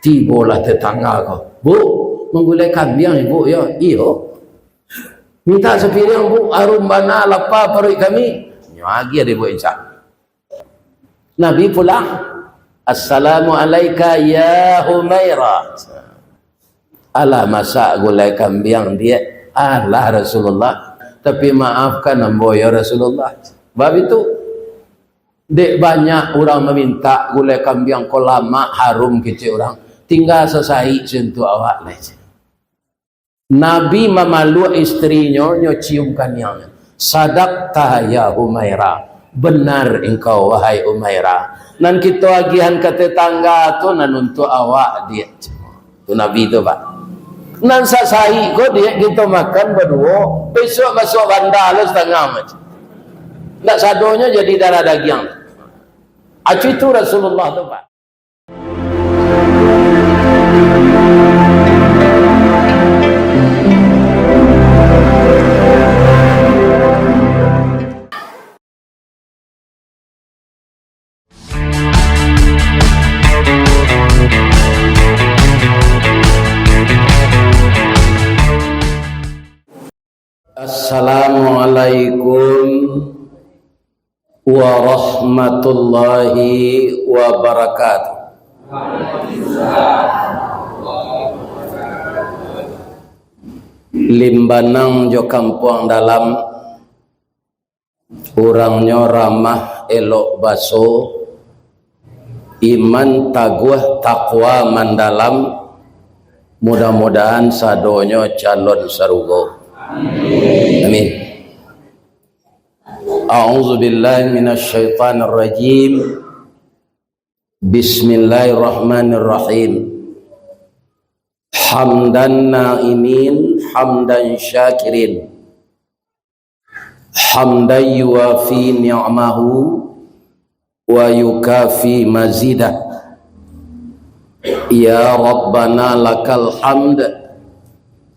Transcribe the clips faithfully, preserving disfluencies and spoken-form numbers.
Tibolah tetangga ko. "Bu, manggulai kambiang, Ibu, yo?" "Iyo." "Mintak sapiriang, Bu, harum bana, lapa paruik kami." Nyo agiah dek Ibu Insak. Nabi pulang. "Assalamu alaika ya Humaira." "Alah masak gulai kambiang, Diak?" "Alah Rasulullah, tapi maafkan ambo, ya Rasulullah." Bab itu, dek banyak urang mamintak gulai kambiang ko lamak, harum kecek urang, tingga sasaik sentuh awak lai. Nabi mamaluak istrinyo, nyo cium kaniangnyo. "Sadakta ya Humaira, benar engkau wahai Humaira. Nan kito agiahan ka tetangga tu nan untuak awak, Diak." Tu Nabi tu, Pak. "Nan sasaik ko, Diak, kito makan baduo, besok masuak banda lo satangah macam. Ndak sadonyo jadi darah dagiang." Acu itu Rasulullah tu, Pak. Assalamualaikum warahmatullahi wabarakatuh. Limbanang jo Kampuang Dalam, urangnyo ramah, elok baso, iman taguah, takwa mandalam. Mudah-mudahan sadonyo calon sarugo. Amin. A'udzubillahi minasyaitonirrajim. Bismillahirrahmanirrahim. Hamdan na'imin, hamdan syakirin. Hamdan yuwafi ni'amahu wa yukafi mazidah. Ya Rabbana lakal hamd,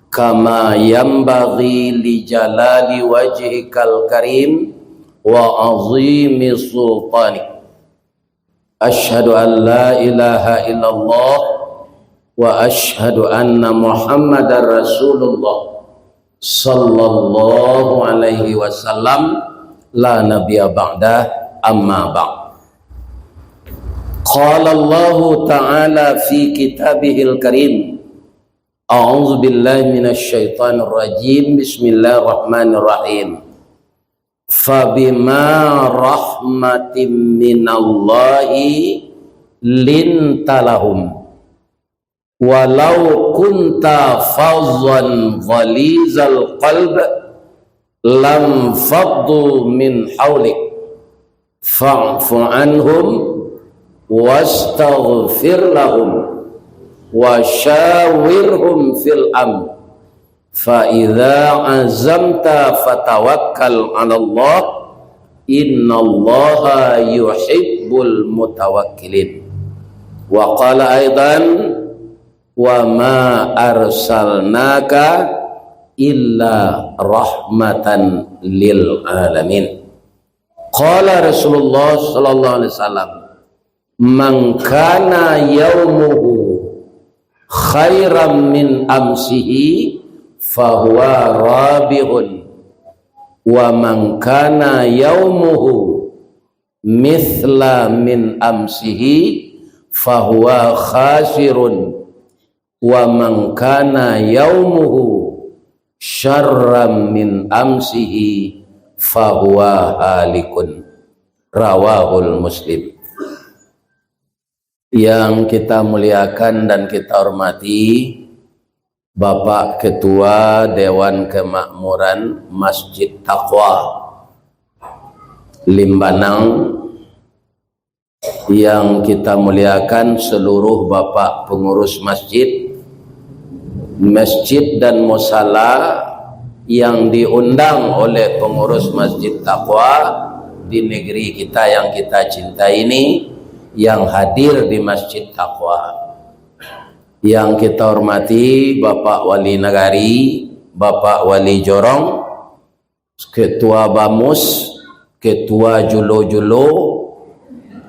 kama yanbaghi li jalali wajhikal karim wa azimi sultanik. Asyhadu an la ilaha illallah wa asyhadu anna Muhammadar Rasulullah sallallahu alaihi wasallam, la nabiyya ba'dah, amma ba'd. Qala Allahu ta'ala fi kitabihil karim, a'udzu billahi minasy syaithanir rajim, bismillahirrahmanirrahim. Fabima rahmatim minallahi linta lahum. Walau kunta fazzan ghalizal qalb lam faddu min haulik. Fa'fu anhum wastaghfir lahum wa syawirhum fil amr. Fa idza azamta fatawakkal 'alallah, innallaha yuhibbul mutawakkilin. Wa qala aidan, wa ma arsalnaka illa rahmatan lil alamin. Qala Rasulullah sallallahu alaihi wasallam, "Man kana yaumuhu khairan min amsihi, fahuwa rabihun. Wa man kana yaumuhu mithla min amsihi, fahuwa khasirun. Wa man kana yaumuhu syarran min amsihi, fahuwa halikun." Rawahul Muslim. Yang kita muliakan dan kita hormati, Bapak Ketua Dewan Kemakmuran Masjid Taqwa Limbanang, yang kita muliakan seluruh Bapak Pengurus Masjid, masjid dan musala yang diundang oleh pengurus Masjid Taqwa di negeri kita yang kita cintai ini, yang hadir di Masjid Taqwa. Yang kita hormati Bapak Wali Nagari, Bapak Wali Jorong, Ketua Bamus, Ketua Julo-Julo,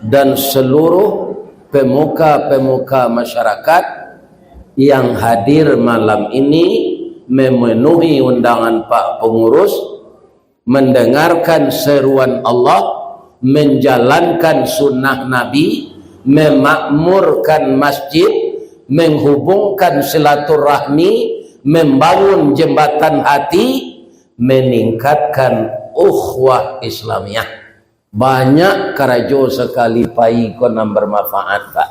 dan seluruh pemuka-pemuka masyarakat yang hadir malam ini memenuhi undangan Pak Pengurus, mendengarkan seruan Allah, menjalankan sunnah Nabi, memakmurkan masjid, menghubungkan silaturahmi, membangun jembatan hati, meningkatkan ukhuwah Islamiyah. Banyak karajo sakali pai ko nan bermanfaat, Pak.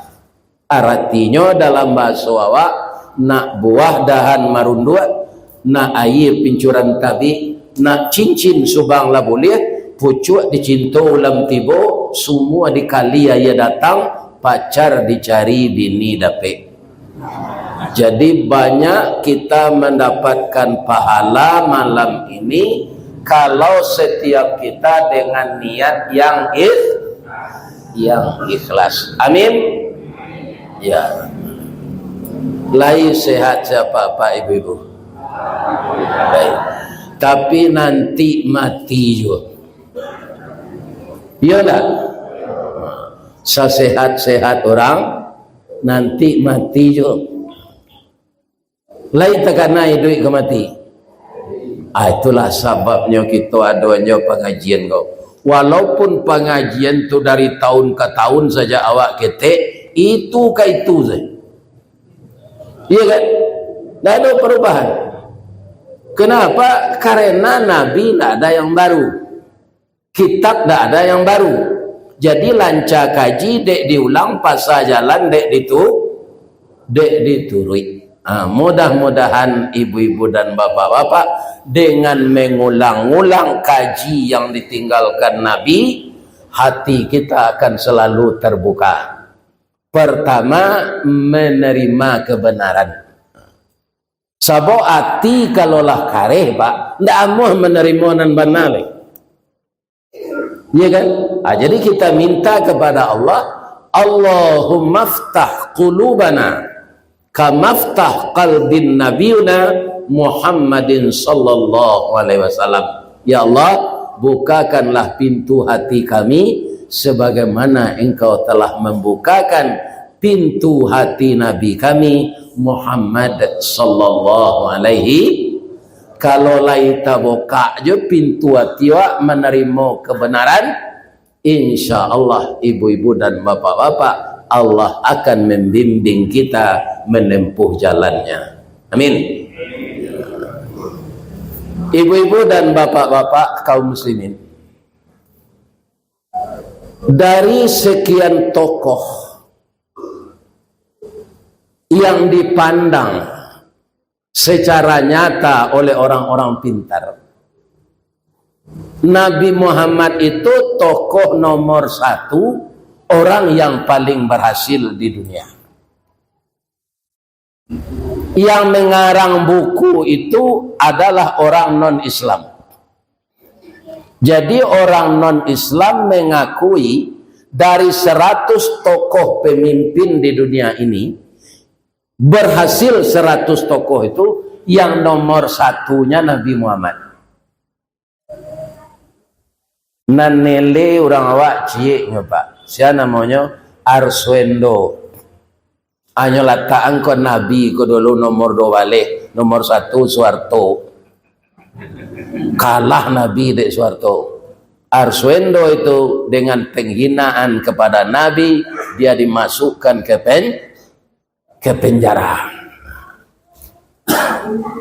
Aratinyo dalam bahaso awak, nak buah dahan marunduak, nak aia pincuran tabik, nak cincin subang lah buliah, pucuak dicinto ulam tibo, sumua dikali aia datang, pacar dicari bini dapek. Jadi, banyak kita mendapatkan pahala malam ini kalau setiap kita dengan niat yang ikh-, yang ikhlas. Amin. Ya. Lai sehat sia, Pak, ibu-ibu? Baik. Tapi nanti mati juo. Iyo ndak? Sasehat-sehat urang, nanti mati juo. Lai takana iduik ka mati. Ah, itulah sababnyo kito adonyo pangajian ko. Walaupun pangajian tu dari tahun ka tahun saja awak ketek, itu ka itu saja. Iya kan? Ndak ada perubahan. Kenapa? Karena Nabi ndak ada yang baru. Kitab ndak ada yang baru. Jadi, lanca kaji dek diulang, pasa jalan dek ditu-, dek dituruik. Ha, mudah-mudahan ibu-ibu dan bapak-bapak, dengan mengulang-ulang kaji yang ditinggalkan Nabi, hati kita akan selalu terbuka. Pertama, menerima kebenaran. Sabab ati kalau lah kareh, Pak, ndak amuah manarimo nan bana lai. Iya kan? Ah, jadi kita minta kepada Allah, "Allahumma ftah qulubana kamaftah qalbin nabiyuna Muhammadin sallallahu alaihi wasallam." Ya Allah, bukakanlah pintu hati kami sebagaimana Engkau telah membukakan pintu hati Nabi kami, Muhammad sallallahu alaihi. Kalau lai tabukak jo pintu ati awak manarimo kebenaran, insya Allah, ibu-ibu dan bapak-bapak, Allah akan membimbing kita menempuh jalannya. Amin. Ibu-ibu dan bapak-bapak kaum muslimin, dari sekian tokoh yang dipandang secara nyata oleh orang-orang pintar, Nabi Muhammad itu tokoh nomor satu, orang yang paling berhasil di dunia. Yang mengarang buku itu adalah orang non-Islam. Jadi, orang non-Islam mengakui dari seratus tokoh pemimpin di dunia ini, berhasil seratus tokoh itu, yang nomor satunya Nabi Muhammad. Nan nilai urang awak cieknyo, Pak. Sia namonyo Arswendo. Anyo latak angko Nabi ko dulu nomor dua baleh, nomor satu Soeharto. Kalah Nabi dek Soeharto. Arswendo itu dengan penghinaan kepada Nabi, dia dimasukkan ke pen-, ke penjara.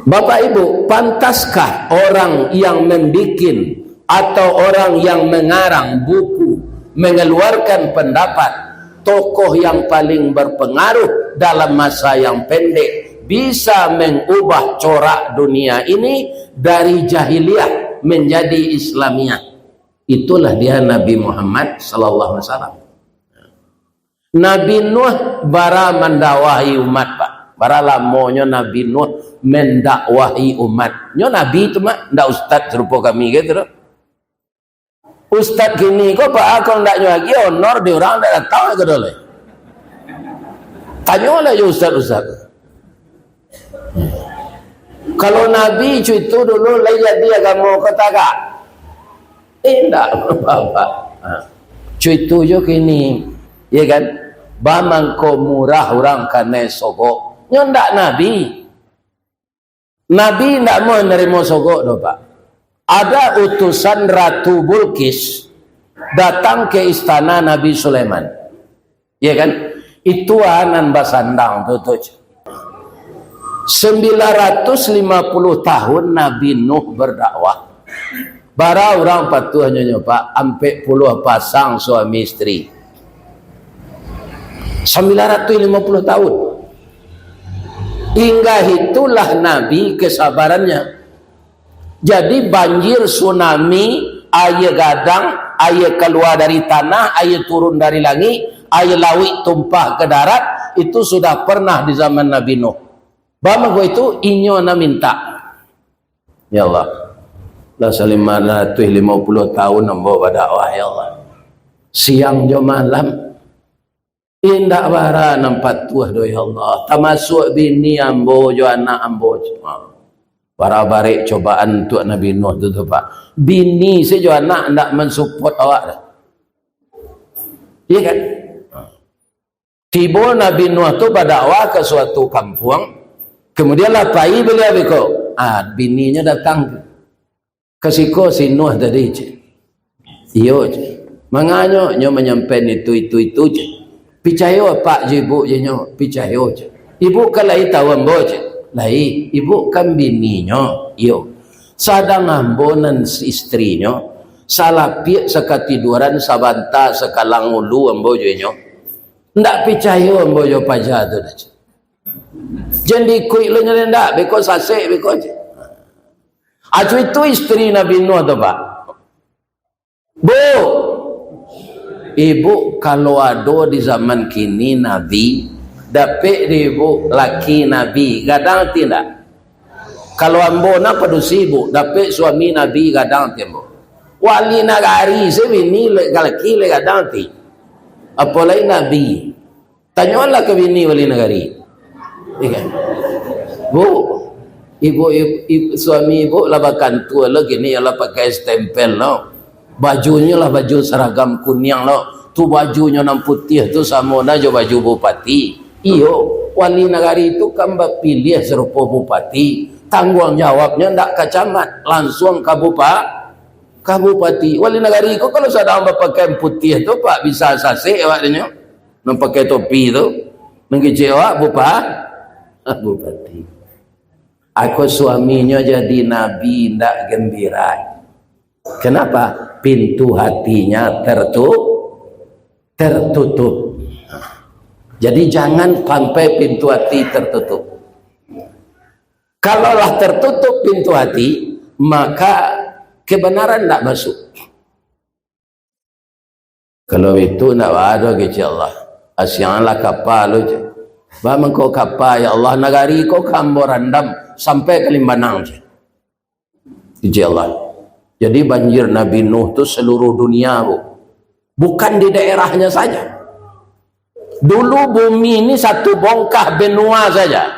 Bapak Ibu, pantaskah orang yang membikin atau orang yang mengarang buku, mengeluarkan pendapat, tokoh yang paling berpengaruh dalam masa yang pendek bisa mengubah corak dunia ini dari jahiliyah menjadi Islamiah? Itulah dia Nabi Muhammad sallallahu alaihi wasallam. Nabi Nuh bara mandakwahi umat, Pak. Bara lamonyo Nabi Nuh mandakwahi umat. Nyo Nabi tu, Mak, ndak ustaz sarupo kami gitu doh. Ustaz kini ko, Pak, kalau ndak nyo agi honor di urang ndak datang ke dole. Tanyolah jo ustaz-ustaz. Kalau Nabi cuitu dulu, lai jadi agamo ko tagak? Indak, Bapak. Ha. Cuitu jo kini, ya kan? Ba mangko murah urang kanai sogok. Nyo ndak Nabi. Nabi ndak mau narimo sogok doh, Pak. Ada utusan Ratu Bulqis datang ke istana Nabi Sulaiman. Ya kan? Itu nan basandang tu, tu. Sembilan ratus lima puluh tahun Nabi Nuh berdakwah. Bara urang patuahnyo nyo, Pak? Ampek puluah pasang suami isteri. Sembilan ratus lima puluh tahun. Hingga itulah Nabi kesabarannya. Jadi banjir, tsunami, aia gadang, aia kalua dari tanah, aia turun dari langik, aia lauik tumpah ke darat, itu sudah pernah di zaman Nabi Nuh. Ba mangko itu, inyo nan mintak. Ya Allah, lah salima ratuih limo puluah tahun ambo badakwah, ya Allah. Siang jo malam, indak bara nan patuah doh, ya Allah. Tamasuak bini ambo jo anak ambo. Ha. Bara barek cobaan untuak Nabi Nuh tu, tu, Pak. Bini se jo anak ndak mansupport awak doh. Iya kan? Ha. Tibo Nabi Nuh tu badakwah ka suatu kampuang, kemudian lah pai baliau beko. Ah, bininyo datang tu. Ka siko si Nuh tadi, ceh. Iyo, ceh. Manganyo nyo manyampaian itu, itu, itu, ceh. Picayo apak jo ibuk je nyo, picayo, ceh. Ibuk kan lai tahu ambo, ceh. Lai, ibuk kan bininyo, iyo. Sadang ambo nan istrinyo, salapiak sakatiduran sabanta sakalang ulu ambo jo inyo. Ndak picayo ambo jo paja tu doh, ceh. Jan diikuik lo nyo ndak, beko sasek beko, ceh. Acu itu istri Nabi Nuh tu, Pak. Bu, ibuk kalau ado di zaman kini nabi, dapek di ibuk laki nabi, gadang ati ndak? Kalau ambo nah padusi ibuk, dapek suami nabi, gadang ati ambo. Wali nagari se bini le-, laki le gadang ati. Apo lai nabi. Tanyolah ka bini wali nagari. Iya kan? Bu, ibu, ibu, ibu, suami ibu lah bakantua lo kini, lah pakai stempel lo. Bajunyo lah baju seragam kuniang lo. Tu bajunyo nan putiah tu samo nah jo baju bupati. Iyo, wali nagari tu kan bapiliah sarupo bupati. Tangguang jawabnyo ndak ka camat, langsuang ka bupa-, ka bupati. Wali nagari ko kalau sadang bapakaian putiah tu, Pak, bisa sasek awak dinyo. Nan pakai topi tu, nan kecek awak bupa-, bupati. Ako suaminyo jadi nabi, ndak gembira. Kenapa? Pintu hatinya tertu-, tertutup. Jadi jangan sampai pintu hati tertutup. Kalau lah tertutup pintu hati, maka kebenaran ndak masuk. Kalau itu ndak baa doh, kecek Allah. Asianglah kapa lo, cek. Ba mangko kapa, ya Allah, nagari ko ka ambo randam sampai ka Limbanang, cek. Kecek Allah. Jadi banjir Nabi Nuh tu seluruh dunia, Bu. Bukan di daerahnya saja. Dulu bumi ini satu bongkah benua saja.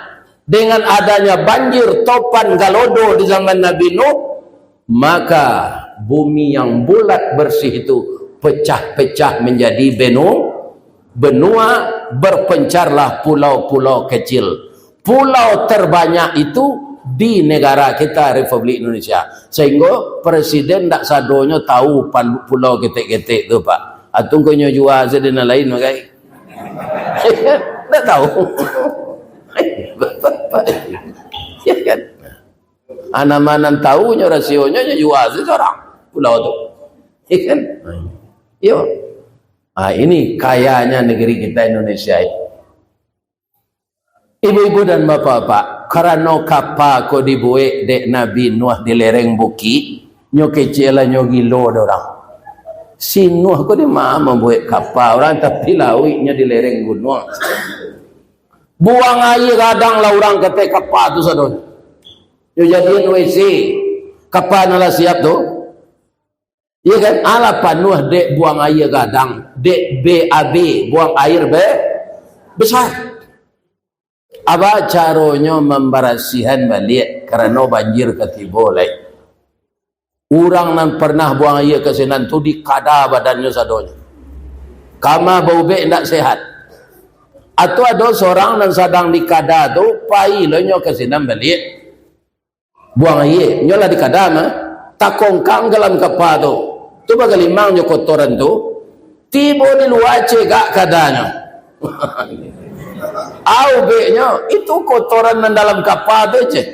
Dengan adanya banjir topan galodo di zaman Nabi Nuh, maka bumi yang bulat bersih itu pecah-pecah menjadi benu-, benua, berpencarlah pulau-pulau kecil. Pulau terbanyak itu di negara kita, Republik Indonesia. Sehingga presiden ndak sadonyo tahu pal-, pulau ketek-ketek tu, Pak. Atau kok nyo jua saja nan lain, makai. Ndak tahu. Ya kan? Ah, nama nan tahu nyo rasionyo, nyo jua saja orang pulau tu. Ya kan? Yo. Ah, ini kayanya negeri kita Indonesia ini. Ibu-ibu dan bapak-bapak, karano kapa ko dibuek dek Nabi Nuh di lereng bukik, nyo kecek lah nyo gilo dek urang. Si Nuh ko di ma mambuek kapa, urang tapi lauiknyo di lereng gunuang. Buang aia gadang lah urang ka ateh kapa tu sadonyo. Nyo jadian W C, kapa nan lah siap tu. Iya kan? Alah panuah dek buang aia gadang, dek B A B, buang air be-, besar. Apa caronyo mambarasihan baliak karano banjir ka tibo lai? Urang nan pernah buang aia ka sinan tu dikada badannyo sadonyo. Kama baubek indak sehat. Atau ado surang nan sadang di kada tu, pai lo nyo ka sinan baliak. Buang aia, nyo lah di kada mah, takongkang dalam kapa tu. Tu bagalimang nyo kotoran tu, tibo di lua cegak kadanyo. Au beknyo, itu kotoran nan dalam kapa tu, ceh.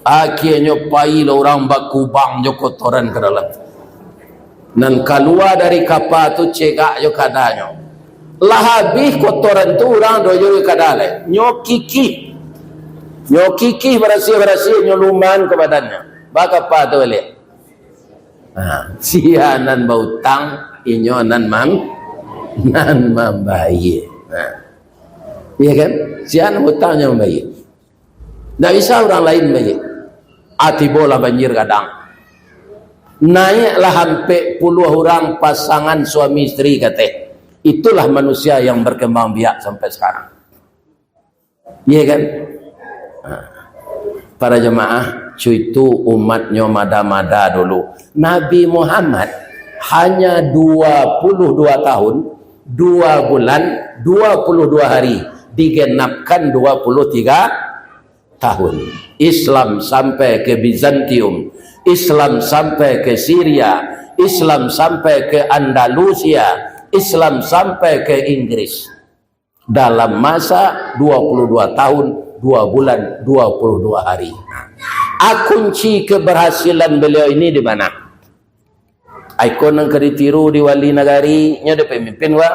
Akhianyo pai lo urang bakubang jo kotoran ka dalam. Nan kalua dari kapa tu cegak jo kadanyo. Lah abih kotoran tu urang doyo jo kada lai. Nyo kikih. Nyo kikih barasiah-barasiah, nyo luman ka badannyo. Ba kapa tu baliak. Ha, sia nan bautang, inyo nan mam-, nan mambayia. Ha. Iya kan? Sia nan bautang, inyo mambayia. Ndak bisa urang lain baiak. Ah, tibolah banjir gadang. Naiaklah ampek puluah urang pasangan suami isteri kateh. Itulah manusia yang berkembang biak sampai sekarang. Iya kan? Nah, para jemaah, cuitu umatnyo mada-mada dulu. Nabi Muhammad hanya dua puluh dua tahun, dua bulan, dua puluh dua hari, digenapkan dua puluh tiga tahun. Islam sampai ke Bizantium, Islam sampai ke Syria, Islam sampai ke Andalusia, Islam sampai ke Inggris. Dalam masa dua puluh dua tahun, dua bulan, dua puluh dua hari. Ah, kunci keberhasilan beliau ini di mana? Ai ko nan ka ditiru di wali nagari, nyo dek pemimpin wa,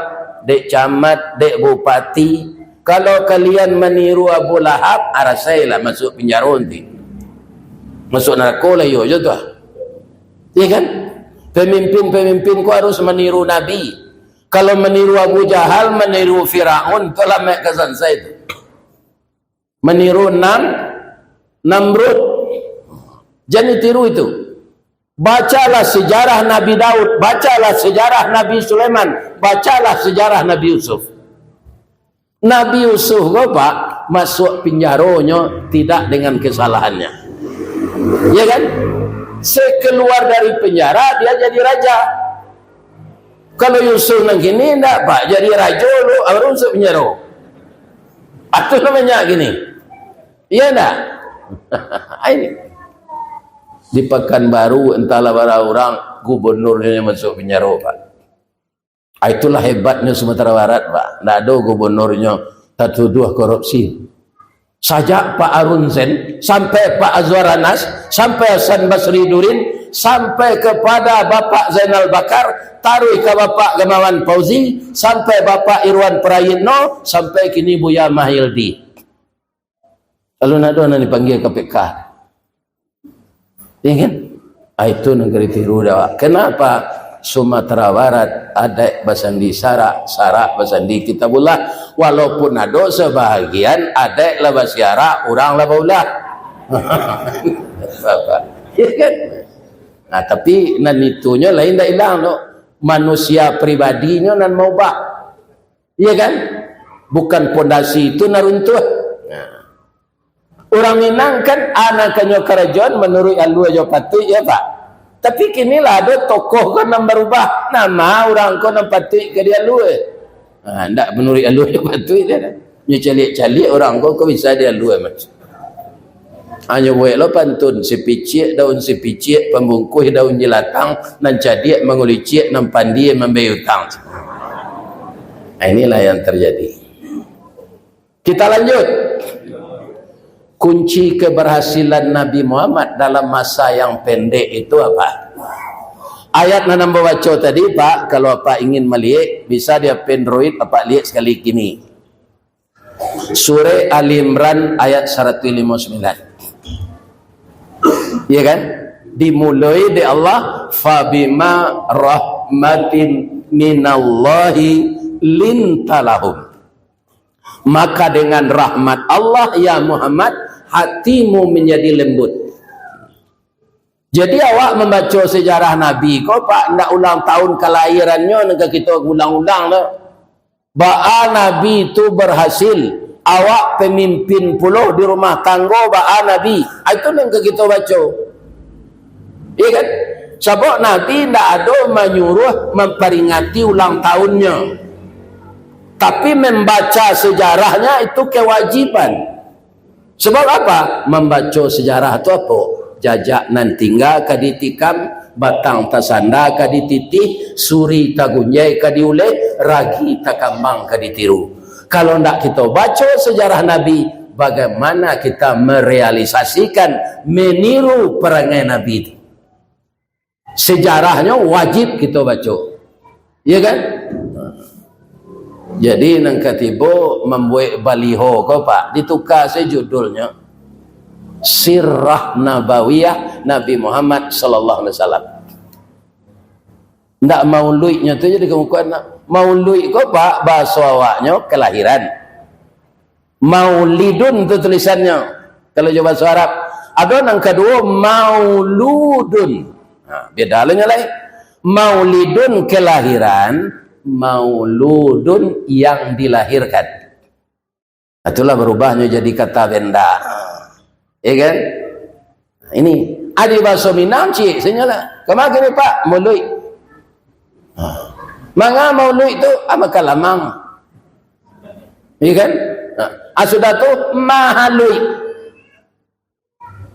dek camat, dek bupati. Kalau kalian maniru Abu Lahab, arasailah masuak pinjaro nanti. Masuak narako lah iyo jo tu ah. Iya kan? Pemimpin-pemimpin ko harus maniru Nabi. Kalau maniru Abu Jahal, maniru Firaun, tu lah mek ka sansai tu. Maniru Nam-, Namrud. Jan ditiru itu. Bacalah sejarah Nabi Daud, bacalah sejarah Nabi Sulaiman, bacalah sejarah Nabi Yusuf. Nabi Yusuf ko, Pak, masuak pinjaronyo tidak dengan kesalahannya. Ya kan? Sekeluar dari penjara, dia jadi raja. Kalau Yusuf nan kini, ndak, Pak, jadi rajo lu, baru masuak pinjaro. Atuh namanya kini. Iya ndak? Ini. Di Pekanbaru, entahlah bara urang gubernurnyo masuak pinjaro, Pak. Ah, itulah hebatnya Sumatera Barat, Pak. Ndak ado gubernurnyo tatuduah korupsi. Sajak Pak Arun Zain, sampai Pak Azwar Anas, sampai Hasan Basri Durin, sampai kepada Bapak Zainal Bakar, taruih ka Bapak Gamawan Fauzi, sampai Bapak Irwan Prayitno, sampai kini Buya Mahyildi. Lalu ndak ado nan dipanggia K P K. Iya kan? Ah, itu nan ka ditiru dek awak. Kenapa? Sumatera Barat, adaik basandi syarak, syarak basandi Kitabullah. Walaupun ado sabahagian adaik lah basiarak, urang lah baulah. Iya kan? Nah, tapi nan itunyo lain ndak ilang tu. Manusia pribadinyo nan maubah. Iya kan? Bukan pondasi itu nan runtuh. Nah. Urang Minang kan, a nan kanyo karajoan manuruik alua jo patuik, ya, Pak? Tapi kini lah ado tokoh ko nan barubah, nama urang ko nan patuik ka dialua. Ha, ndak manuruik alua jo patuik dia kan. Nyo caliak-caliak urang ko, ko bisa dialua macam. Hanyo buek lo pantun, sipiciak daun sipiciak, pambungkuih daun jilatang, nan cadiak manguliciak, nan pandie mambayia utang. Ha, inilah yang terjadi. Kita lanjut. Kunci keberhasilan Nabi Muhammad dalam masa yang pendek itu apa? Ayat nan ambo baco tadi, Pak, kalau Apak ingin maliek, bisa di Android, Apak liek sakali kini. Surah Ali Imran ayat saratuih limo puluah sambilan. Iya kan? Dimuloi dek Allah, "Fabima rahmatin minallahi lintalahum." Maka dengan rahmat Allah, ya Muhammad, hatimu menjadi lembut. Jadi awak mambaco sejarah Nabi ko, Pak, ndak ulang tahun kalahirannyo nan ka kito ulang-ulang tu. Baa Nabi tu berhasil, awak pemimpin pulo di rumah tanggo baa Nabi. Ah, itu nan ka kito baco. Iya kan? Sabab Nabi ndak ado manyuruh mamparingati ulang tahunnyo. Tapi membaca sejarahnya itu kewajiban. Sebab apa? Membaca sejarah tu apo? Jajak nan tingga ka ditikam, batang tasanda ka dititih, suri tagunjai ka diuleh, ragi takambang ka ditiru. Kalau ndak kita baca sejarah Nabi, bagaimana kita merealisasikan, meniru perangai Nabi itu? Sejarahnyo wajib kito baco. Iya kan? Jadi, nan katibo mambuek baliho ko, Pak, dituka se judulnyo, Sirah Nabawiyah Nabi Muhammad sallallahu alaihi wasallam. Ndak mauluiknyo tu jadi kamukoan. Mauluik ko, Pak, bahaso awaknyo kelahiran. Maulidun tu tulisannyo, kalau jo bahaso Arab. Ado nan kaduo, mauludun. Ha, beda lo nyo lai. Maulidun kelahiran, mauludun yang dilahirkan. Itulah barubahnyo jadi kata benda. Iya kan? Nah, ini adi bahaso Minang, cik, sanyolah. Kama kini, Pak? Mauluik. Ha. Manga mauluik tu, ah, makan lamang. Iya kan? Ha. Ah, sudah tu, mahaluik.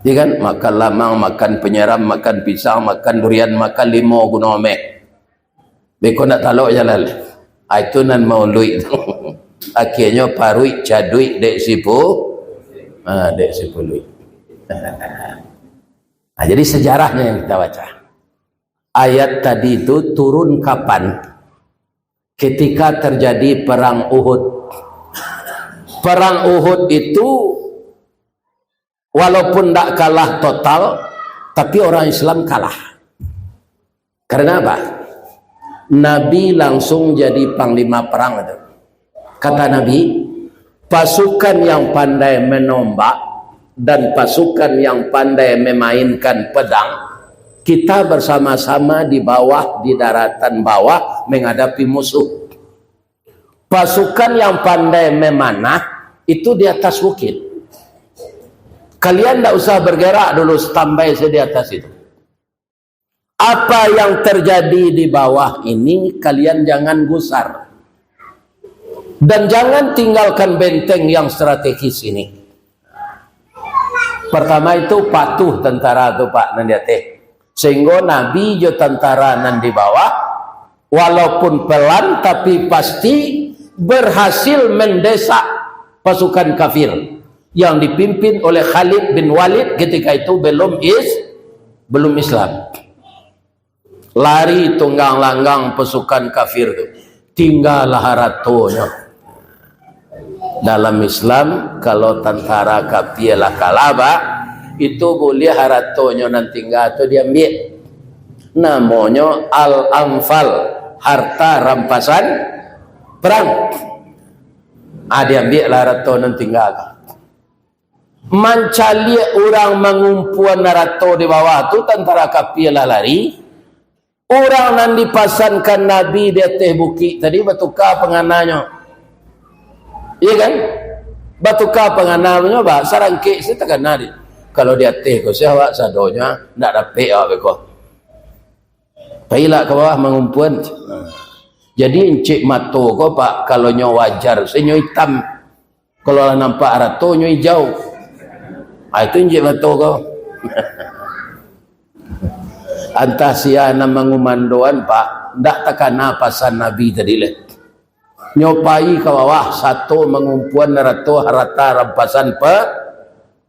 Iya kan? Makan lamang, makan penyeram, makan pisang, makan durian, makan limo guno meh. Beko ndak talok jalan. Ah, itu nan mauluik tu. Akhirnyo paruik caduik dek sipu-, ah, dek sipuluik. Ah, jadi sejarahnya yang kita baca. Ayat tadi itu turun kapan? Ketika terjadi perang Uhud. Perang Uhud itu, walaupun ndak kalah total, tapi orang Islam kalah. Karena apa? Nabi langsung jadi panglima perang itu. Kata Nabi, "Pasukan yang pandai menombak dan pasukan yang pandai memainkan pedang, kita bersama-sama di bawah, di daratan bawah menghadapi musuh. Pasukan yang pandai memanah itu di atas bukit. Kalian ndak usah bergerak dulu, standby saja di atas itu. Apa yang terjadi di bawah ini, kalian jangan gusar. Dan jangan tinggalkan benteng yang strategis ini." Pertama itu patuh tentara tu, Pak, nan di ateh. Sehingga Nabi jo tentara nan di bawah, walaupun pelan, tapi pasti berhasil mendesak pasukan kafir yang dipimpin oleh Khalid bin Walid ketika itu belum is-, belum Islam. Lari tunggang langgang pasukan kafir tu. Tinggalah haratonyo. Dalam Islam, kalau tentara kafir lah kalah, Pak, itu buliah haratonyo nan tingga tu diambiak. Namonyo Al-Anfal, harta rampasan perang. Ah, diambiaklah harato nan tingga tu. Mancaliak urang mangumpuan harato di bawah tu, tentara kafir lah lari. Urang nan dipasankan Nabi di ateh bukik tadi batuka pangananyo. Iya kan? Batuka pangananyo, bah, sarangkek se takana di. Kalau di ateh ko, se awak sadonyo, ndak dapek awak beko. Pailah ka bawah mangumpuan. Jadi, encik mato ko, Pak, kalau nyo wajar, se nyo itam. Kalau lah nampak arato, nyo ijau. Ah, itu injek mato ko. Antah sia nan mangumandoan, Pak, ndak takana pasan Nabi tadi leh. Nyo pai ka bawah, sato mangumpuan arato harata rampasan pe-,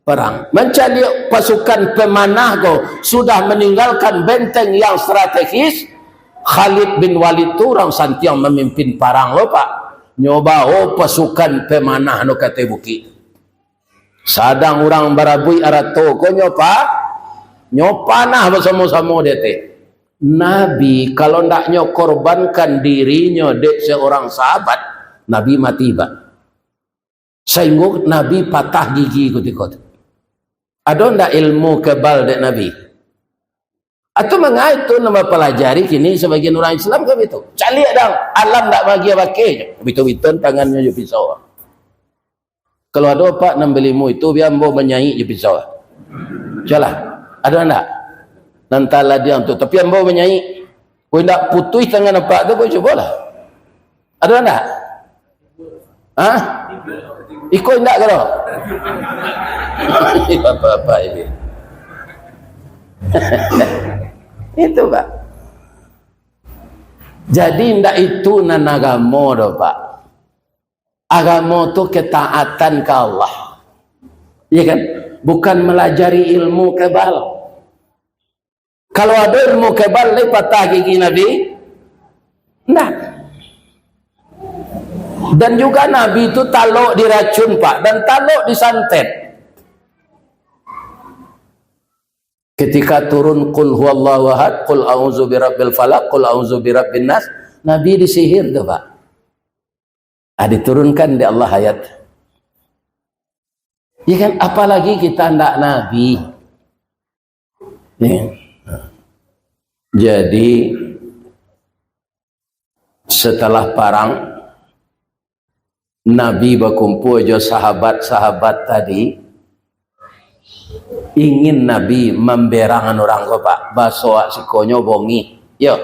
perang. Mancaliak pasukan pemanah ko sudah meninggalkan benteng yang strategis, Khalid bin Walid tu urang santiang mamimpin parang lo, Pak. Nyo bao pasukan pemanah no ka ateh bukik. Sadang urang barabuik arato ko nyo pa-, nyo panah basamo-samo di ateh. Nabi, kalau ndak nyo korbankan dirinyo dek seorang sahabat, Nabi mati, Pak. Sainggo Nabi patah gigi kutiko tu. Ado ndak ilmu kebal dek Nabi? Atau manga itu nan bapalajari kini sabagian urang Islam kan bitu? Caliak dang, alam ndak maagiah bakeh. Bitu-bitu tangannyo jo pisau. Kalau ado, Pak, nan bailmu itu, bia ambo manyaik jo pisau. Cubolah. Ado ndak? Nan taladiang tu. Tapi ambo manyaik. Kok indak putuih tangan apak tu, kok cubolah. Ado ndak? Hah? Iko indak ko? Bapak-bapak ini. Itu, Pak. Jadi, indak itu nan agamo doh, Pak. Agamo tu ketaatan ka Allah. Iya kan? Bukan melajari ilmu kebal. Kalau ado ilmu kebal, lai patah gigi Nabi? Ndak. Dan juga Nabi tu talok diracun, Pak, dan talok disantet. Ketika turun, "Qul huwallahu ahad, qul a'udzu birabbil falaq, qul a'udzu birabbin nas," Nabi disihir tu, Pak. Ah, diturunkan dek Allah ayat. Ya kan? Apalagi kita ndak Nabi. Ya. Jadi, setelah parang, Nabi bakumpul jo sahabat-sahabat tadi, ingin Nabi mamberangan urang ko, Pak. Baso awak sikonyo bongih. Yo.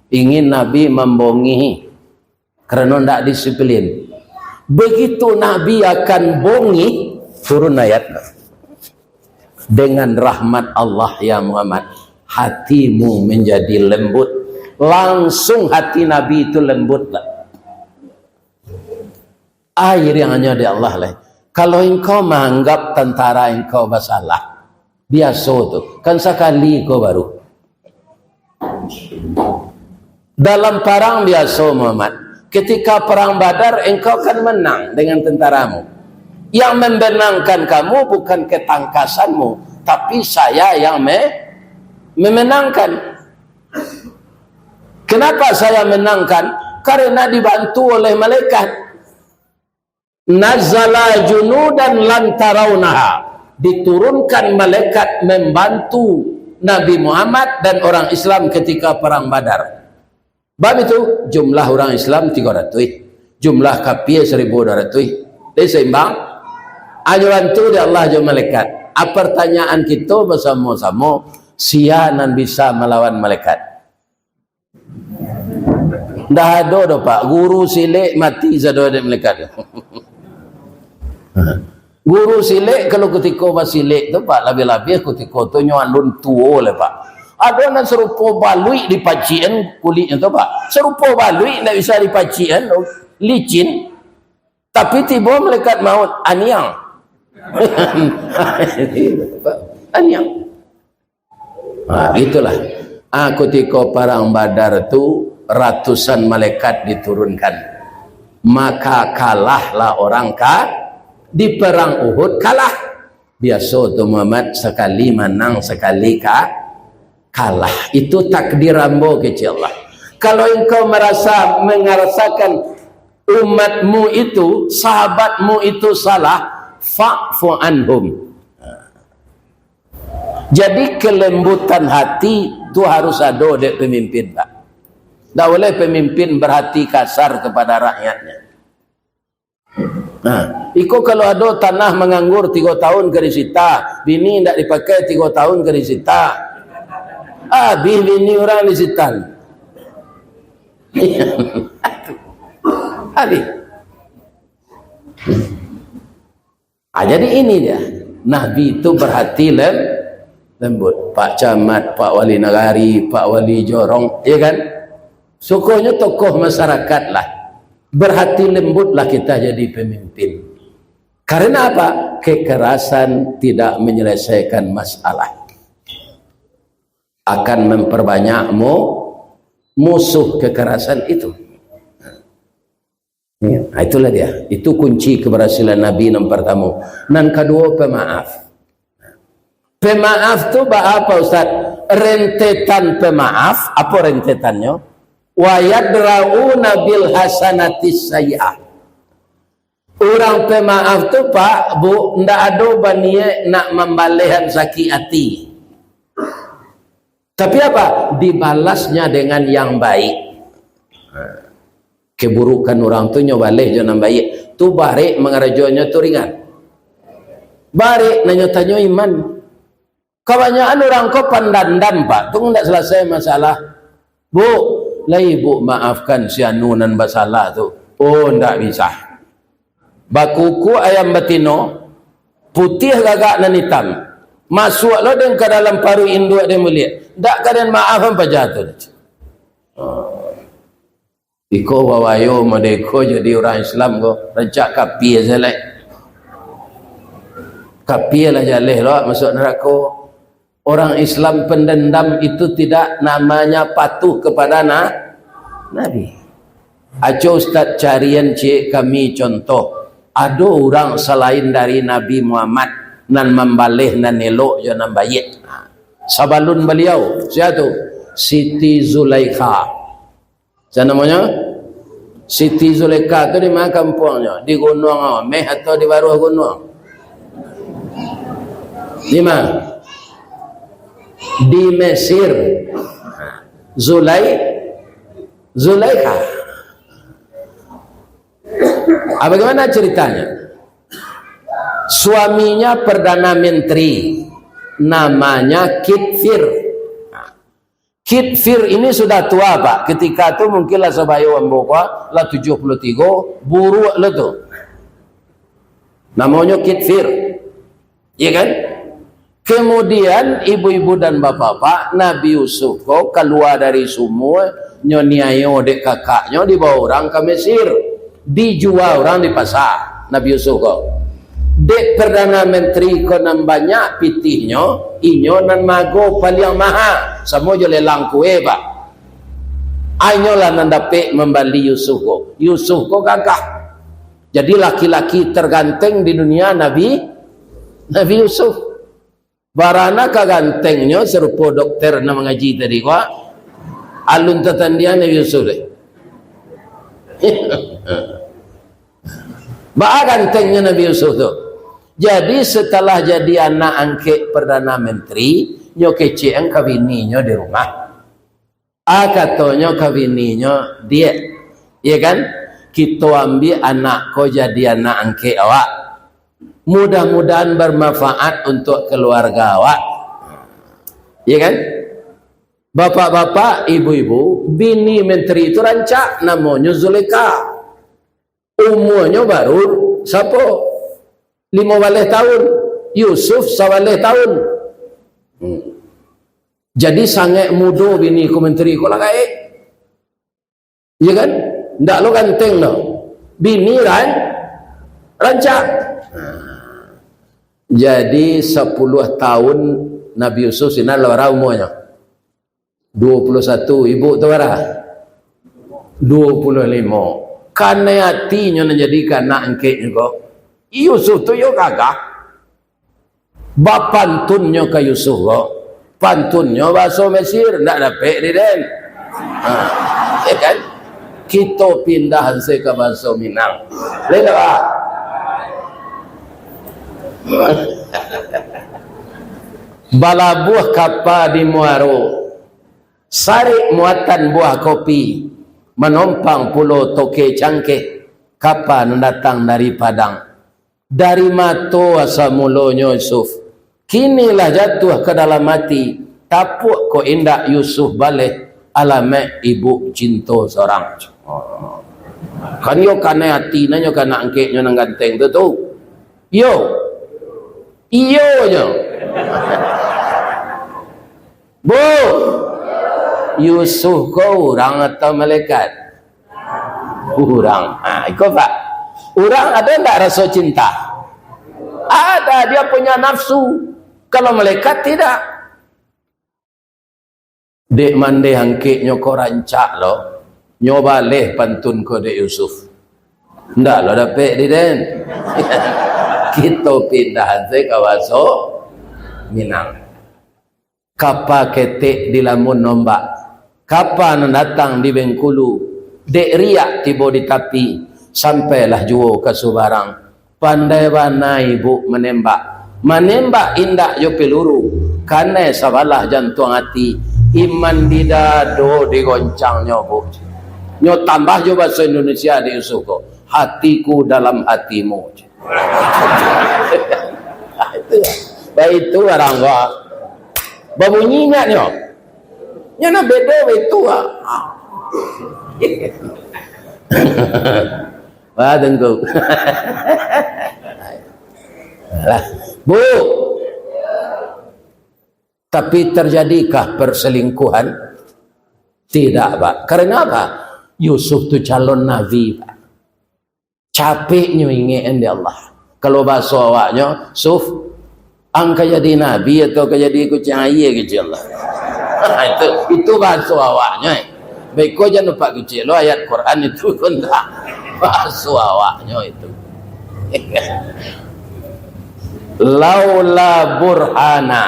Ingin Nabi mambongihi karano ndak disiplin. Begitu Nabi akan bongih, turun ayat. Dengan rahmat Allah, ya Muhammad, hatimu menjadi lembut. Langsung hati Nabi itu lembut, Pak. Air yang hanya di Allah lah. Kalau engkau menganggap tentara engkau bersalah, biaso tu. Kan sakali ko baru. Dalam parang biaso, Muhammad. Ketika perang Badar, engkau kan menang dengan tentaramu. Yang membenangkan kamu bukan ketangkasanmu, tapi saya yang me-, memenangkan. Kenapa saya menangkan? Karena dibantu oleh malaikat. Nazala junudan lam tarawnaha. Diturunkan malaikat membantu Nabi Muhammad dan orang Islam ketika perang Badar. Bab itu, jumlah orang Islam tigo ratuih, jumlah kafir seribu dua ratuih. Jadi seimbang. Hanyo bantu dek Allah jo malaikat. Ah, pertanyaan kito basamo-samo, sia nan bisa malawan malaikat? Ndak ado doh, Pak. Guru silek mati sado dek malaikat. Guru silek, kalau kutiko basilek tu, Pak, labiah-labiah kutiko tu nyo alun tuo lai, Pak. Ado nan sarupo baluik dipacikan kuliknyo tu, Pak. Sarupo baluik ndak bisa dipacikan tu, licin. Tapi tibo malaikat maut, aniang. Aniang. Ha, itulah. Ah, kutiko parang Badar tu, ratusan malaikat diturunkan. Maka kalahlah orang ka-, di perang Uhud kalah. Biaso tu, Muhammad, sakali manang, sakali ka-, kalah. Itu takdir ambo, kecek Allah. Kalau engkau merasa, mengarasakan umatmu itu, sahabatmu itu salah, fa'fu anhum. Jadi, kelembutan hati tu harus ado dek pemimpin, Pak. Ndak boleh pemimpin berhati kasar kepada rakyatnya. Nah, iko kalau ado tanah manganggur tigo tahun ka disita, bini ndak dipakai tigo tahun ka disita, habis bini urang disitan. Habis. Ah, jadi ini dia. Nabi itu berhati lem-, lembut. Pak Camat, Pak Wali Nagari, Pak Wali Jorong, ya kan? Sukohnya tokoh masyarakat lah. Berhati lembutlah kita jadi pemimpin. Karena apa? Kekerasan tidak menyelesaikan masalah. Akan memperbanyak mu-, musuh kekerasan itu. Ya, nah, itulah dia. Itu kunci keberhasilan Nabi nan pertama. Nan kedua, pemaaf. Pemaaf tu baa, Ustaz? Rentetan pemaaf, apa rentetannyo? Wa yadra'una bil hasanatis sayyi'ah. Urang pemaaf tu, Pak, Bu, ndak ado baniat nak mambalehan sakik hati. Tapi apa? Dibalasnya dengan yang baik. Keburukan urang tu nyo baleh jo nan baiak. Tu barek mangarajonyo tu ringan. Barek nan nyo tanyo iman. Kabanyakan urang ko pandandam, Pak. Tu ndak salasai masalah. "Bu, lai Bu maafkan si anu nan basalah tu." "Oh, ndak bisa." Bakuku ayam batino, putiah gagak nan itam. Masuak lo den ka dalam paruik induak den buliak. Dak ka den maafan paja tu. Iko wawayo modeko jadi urang Islam ko, rancak kapia jaleh. Kapia lah jaleh lo masuak narako. Orang Islam pendendam itu tidak namanya patuh kepada na-, Nabi. Aco Ustaz carian ciek kami contoh. Ado urang salain dari Nabi Muhammad nan mambaleh nan elok jo nan baiak. Sabalun baliau, sia tu? Siti Zulaikha. Sia namonyo? Siti Zulaikha tu di ma kampuangnyo? Di Gunuang Ameh atau di Baruah Gunuang? Di ma? Di Mesir. Zulai-, Zulaikha. Ah, bagaimana ceritanya? Suaminya Perdana Menteri, namanya Kitfir. Kitfir ini sudah tua, Pak. Ketika tu mungkin lah sabayo ambo ko, lah tujuah puluah tigo, buruak lo tu. Namonyo Kitfir. Iya kan? Kemudian, ibu-ibu dan bapak-bapak, Nabi Yusuf ko kalua dari sumua, nyo niayo dek kakaknyo, dibawa urang ka Mesir. Dijua urang di pasa, Nabi Yusuf ko. Dek Perdana Menteri ko nan banyak pitihnyo, inyo nan maago paliang maha, samo jo lelang kue, Pak. Inyolah nan dapek mambali Yusuf ko. Yusuf ko gagah. Jadi laki-laki terganteng di dunia Nabi, Nabi Yusuf. Barana ka gantengnyo sarupo dokter nan mangaji tadi ko, alun tatandian Nabi Yusuf deh. Baa gantengnyo Nabi Yusuf tu. Jadi, setelah jadi anak angkek Perdana Menteri, nyo kecekan ka bininyo di rumah. Ah, katonyo ka bininyo, "Diak, iya kan, kito ambiak anak ko jadi anak angkek awak. Mudah-mudahan bermanfaat untuk keluarga awak." Iya kan? Bapak-bapak, ibu-ibu, bini menteri tu rancak, namonyo Zulekha. Umuanyo baru sapo? Limo baleh taun. Yusuf sabaleh taun. Hmm. Jadi, sangaik mudo bini ko menteri ko lah gaek. Iya kan? Ndak lo ganteng doh. Bini ran-, rancak. Nah. Jadi, sapuluah taun Nabi Yusuf sinan lah bara umuanyo? Duo puluah satu, ibu tu bara? Duo puluah limo. Kanai atinyo nan jadi ka anak angkeknyo ko. Yusuf tu yo gagah. Bapantunnyo ka Yusuf ko. Pantunnyo bahaso Mesir, ndak dapek di den. Ha, ya kan? Kito pindah se ka bahaso Minang. Boleh ndak, Pak? Balabuah kapa di Muaro. Sarik muatan buah kopi, manompang pulo toke cangkeh, kapa nan datang dari Padang. Dari mato asa mulonyo Yusuf, kini lah jatuah ka dalam ati, tapuak kok indak Yusuf baleh, alamaik ibuk cinto sorang. Kan iyo kanai ati nyo ka anak angkeknyo nan ganteng tu, tu. Iyo. Iyo nyo. Bu, Yusuf ko urang atau malaikat? Urang. Ha, iko, Pak. Urang ada ndak raso cinta? Ada, dia punya nafsu. Kalau malaikat, tidak. Dek mandeh angkeknyo ko rancak lo. Nyo baleh pantun ko dek Yusuf. Ndak lo dapek di den. Kito pindahan se ka baso Minang. Kapa ketek dilamun ombak, kapa nan datang di Bengkulu, dek riak tibo di tapi, sampailah juo ka subarang. Pandai bana ibuk manembak, manembak indak jo peluru, kanai sabalah jantuang ati, iman di dado digoncangnyo, Bu. Nyo tambah jo baso Indonesia di Yusuf ko, hatiku dalam hatimu. Itu, baitu urang ko. Babunyi indak nyo? Nyo nan bedo baitu, ah. Wah, tengku. Lah. Bu. Tapi terjadikah perselingkuhan? Tidak, Pak. Karena apa? Yusuf tu calon nabi, Pak. Capeknyo ingek dek Allah. Kalau bahaso awaknyo, Suf, ang ka jadi nabi atau ka jadi kuciang aia kecek Allah? Itu, itu bahaso awaknyo, eh. Beko jan nampak kecek lo ayat Quran itu pun tak. Bahaso awaknyo itu. Laula burhana,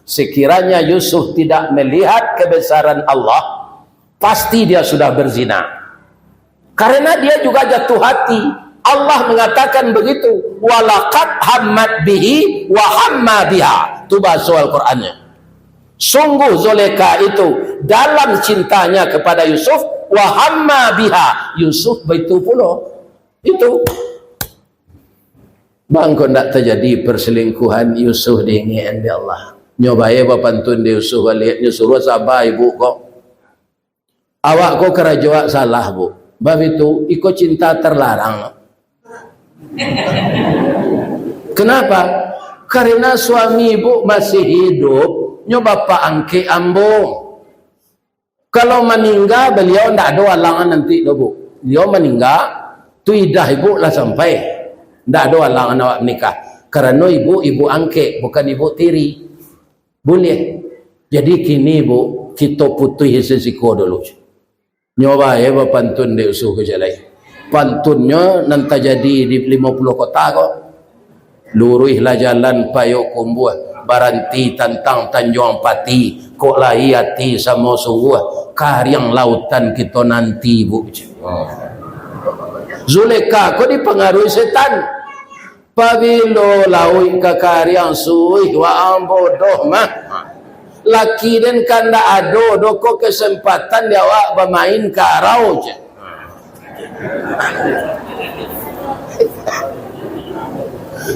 sekiranya Yusuf tidak melihat kebesaran Allah, pasti dia sudah berzina. Karena dia juga jatuh hati. Allah mengatakan begitu, "Walaqad hammat bihi wa hamma biha." Tu bahaso Al-Qurannya. Sungguh Zulekha itu dalam cintanya kepada Yusuf, wa hamma biha. Yusuf baitu pulo. Itu. Bang, kok ndak terjadi perselingkuhan Yusuf diingek dek Allah? Nyo bae bapantun dek Yusuf baliak, nyo suruh sabar ibu ko. Awak ko karajo awak salah, Bu. Bab itu, iko cinta terlarang. Kenapa? Karena suami ibu masih hidup, nyo bapak angkek ambo. Kalau maningga, beliau ndak ado alangan nanti doh, Bu. Beliau maningga, tu idah ibu lah sampai. Ndak ado alangan awak menikah. Karano ibu, ibu angkek, bukan ibu tiri. Buliah. Jadi kini, Bu, kito putuih sasiko dulu. Nyo bae bapantun dek Yusuf ko jalai. Pantunnyo nan tajadi di limo puluah kota ko. Luruihlah jalan Payokumbuah, baranti tantang Tanjuang Pati, kok lai ati samo sungguah, kariang lautan kito nanti, Bu. Zulekha ko dipangaruhi setan. Pabilo lauik ka kariang, suih waang bodoh mah. Laki den kandak ado doh ko kesempatan di awak bamain karau, cek.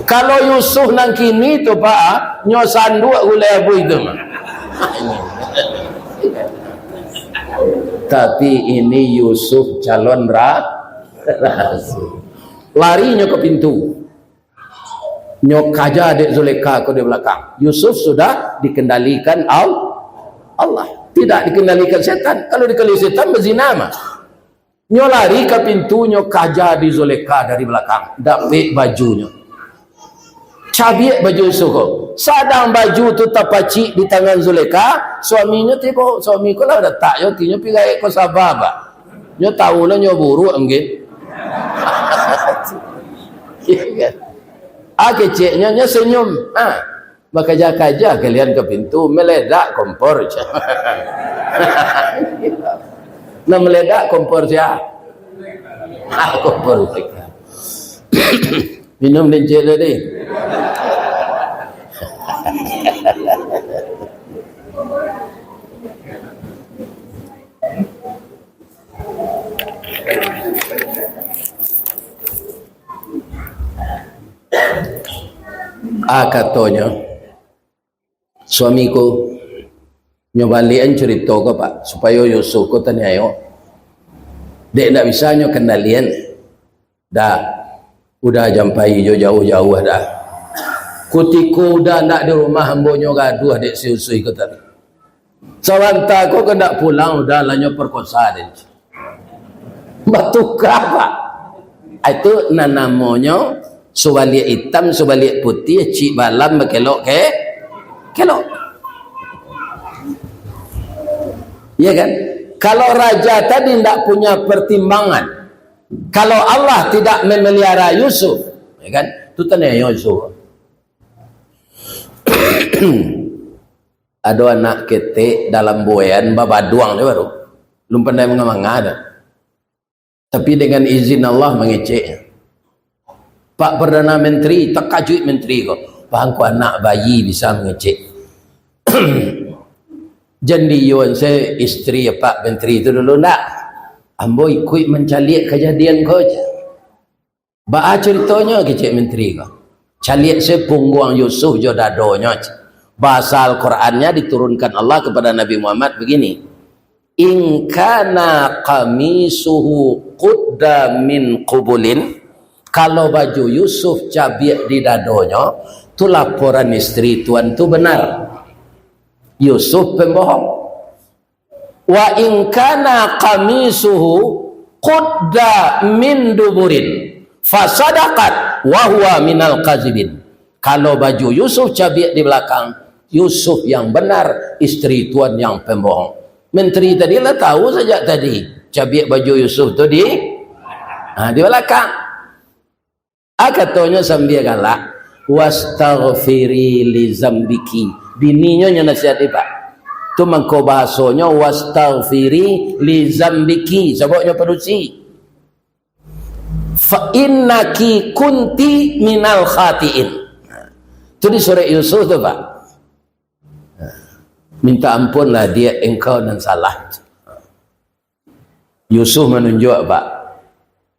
Kalau Yusuf nan kini tu, Pak, nyo sanduak gulai abuih tu mah. Tapi ini Yusuf calon ra-, rasul. Lari nyo ka pintu. Nyo kaja dek Zulekha ko di balakang. Yusuf sudah dikendalikan Al-, Allah. Tidak dikendalikan setan. Kalau dikendalikan setan, bazina mah. Nyo lari ka pintu, nyo kaja di Zulekha dari balakang. Dapek bajunyo. Cabiak baju Yusuf ko. Sadang baju tu tapacik di tangan Zulekha, suaminyo tibo. Suami ko lah datak yo, tinyo pi gaek ko saba, Pak. Nyo tahu lah nyo buruak mungkin. Iya kan? Ah, keceknyo, nyo senyum. Ah, bakaja-kaja kalian ka pintu, meledak kompor. Nah, meledak kompor sia? Ah, kompor. Minum lincik tadi. Ah, katonyo, suami ko, nyo baliakan curito ko, Pak, supayo Yusuf ko taniayo. Dek ndak bisa nyo kendalian. Dah, udah jampai jo jauah-jauah dah. Kutiko udah ndak di rumah, ambo nyo gaduah dek si Yusuf ko tadi. Sabanta ko kandak pulang, udah lah nyo perkosa den. Batuka, Pak. Itu nan namonyo subaliak itam, subaliak putiah, cik balam bakelok ke-, kelok. Iya kan? Kalau raja tadi ndak punya pertimbangan, kalau Allah tidak memelihara Yusuf, ya kan? Tu taniayo Yusuf. Ado anak ketek dalam buaian babaduang nyo baru. Lum pandai manga-manga dah. Tapi dengan izin Allah mangecek. Pak Perdana Menteri, takajuik menteri ko. Bang, ko anak bayi bisa mangecek. Jan diiyoan se isteri Pak Menteri tu dulu ndak? Ambo ikuik mancaliak kajadian ko je. Baa caritonyo, kecek menteri ko? Caliak se pungguang Yusuf jo dadonyo, cek. Bahasa Al-Qur'annya diturunkan Allah kepada Nabi Muhammad begini, "In kana qamisuhu qudda min qubulin, kalau baju Yusuf cabiak di dadonyo, tu laporan isteri tuan tu benar. Yusuf pembohong. Wa in kana qamisuhu qudda min duburin, fasadaqat wa huwa minal kazibin. Kalau baju Yusuf cabiak di belakang, Yusuf yang benar, isteri tuan yang pembohong. Menteri tadi lah tahu sajak tadi, cabiak baju Yusuf tu di, ha, di belakang. Ah, katonyo sambia galak, "Wastaghfiri li zambiki." Bininyo nyo nasihati, Pak. Tu mangko bahasonyo, "Wastaghfiri li zambiki." Sababnyo padusi. "Fa innaki kunti minal khatiin." Tu di surek Yusuf tu, Pak. "Minta ampunlah, Diak, engkau nan salah." Yusuf manunjuak, Pak.